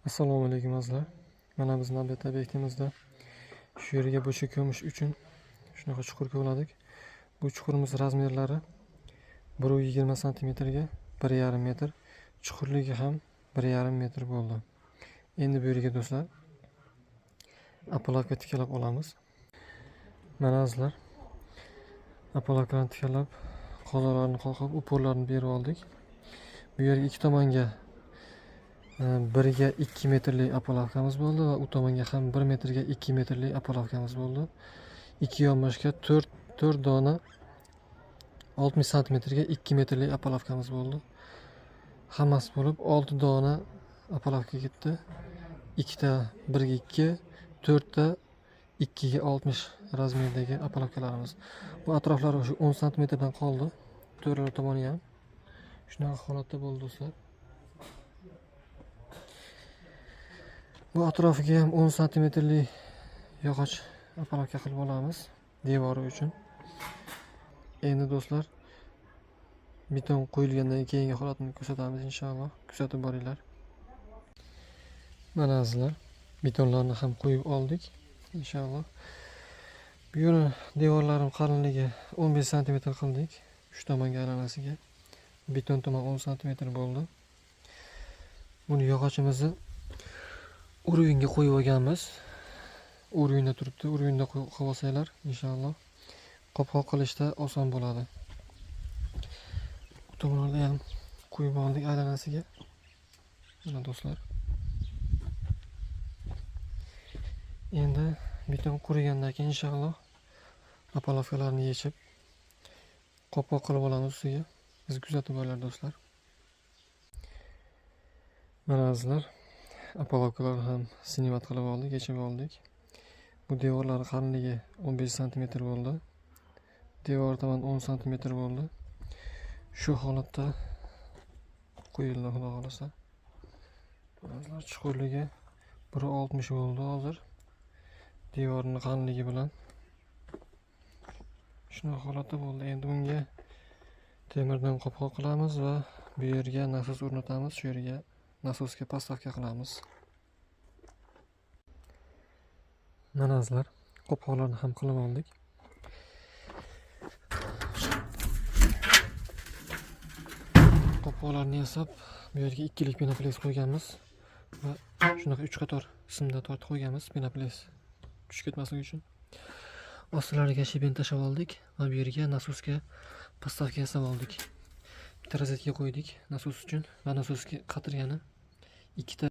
Assalomu alaykum azizlar. Mana biz navbatdagi obyektimizda shu yerga bo'sha ko'mish uchun shunaqa chuqur kovladik. Bu chuqurimiz razmerlari 1.20 santimetrga 1.5 metr, chuqurligi ham 1.5 metr bo'ldi. Endi bu yerga do'stlar apalovka tikalab olamiz. Mana azizlar, apalovkani tikalab, qozoqlarni qoqib, uporlarni berib oldik. Bu yerga ikki tomonga 1ga 2 metrlik apalovkamiz bo'ldi va u tomonga ham 1 metrga 2 metrlik apalovkamiz bo'ldi. Ikki yonboshga 4 dona 60 santimetrga 2 metrlik apalovkamiz bo'ldi. Hammasi bo'lib 6 dona apalovka ketdi. Ikkita 1ga 2, 4 ta 2ga 60 razmerdagi apalovkalarimiz. Bu atroflari o'sha 10 santimetrdan qoldi. To'rtlar tomoni ham shunaqa holatda bo'ldi do'stlar. Bu atrofiga ham 10 santimetrlik yog'och apalovka qilib olamiz devori uchun. Endi do'stlar beton qo'yilgandan keyingi holatini ko'rsatamiz inshaalloh. Kuzatib boringlar. Mana azizlar, betonlarni ham qo'yib oldik inshaalloh. Bu yo'li devorlarim qalinligi 15 santimetr qildik. Uch tomonga aylanasiga. Beton tomon 10 santimetr bo'ldi. Buni yog'ochimizni uruvinga qo'yib olganmiz. Uruvinda turibdi. Uruvinda qo'yib olsanglar inshaalloh qopqoq qilishda oson bo'ladi. Bu tomonlarda ham qo'yib oldik aylanasiga. Mana do'stlar. Endi beton qurigandan keyin inshaalloh apalovkalarni yechib qopqoq qilib olamiz ustiga. Biz kuzatib boringlar do'stlar. Mana azizlar, apalovkalarni ham sinimat qilib oldik, yechib oldik. Bu devorlar qalinligi 15 santimetr bo'ldi. Devor tomon 10 santimetr bo'ldi. Shu holatda qo'yildi xudo xolasa. Azizlar, chuqurligi 1.60 bo'ldi hozir. Devorning qalinligi bilan shunaqa holatda bo'ldi. Endi bunga temirdan qopqoq qilamiz va bu yerga nasos o'rnatamiz. Shu yerga nasosga postavka qilamiz. Mana azizlar, qopqoqlarni ham qilib oldik. Qopqoqlarni yasab, bu yerga 2lik penoples qo'yganmiz va shunaqa 3 qator simda tortib qo'yganmiz penoples tushib ketmasligi uchun. Ostilariga sheben tashlab oldik va bu yerga nasosga postavka yasab oldik. Bitta rozetka qo'ydik nasos uchun va nasosga qatirgani ikkita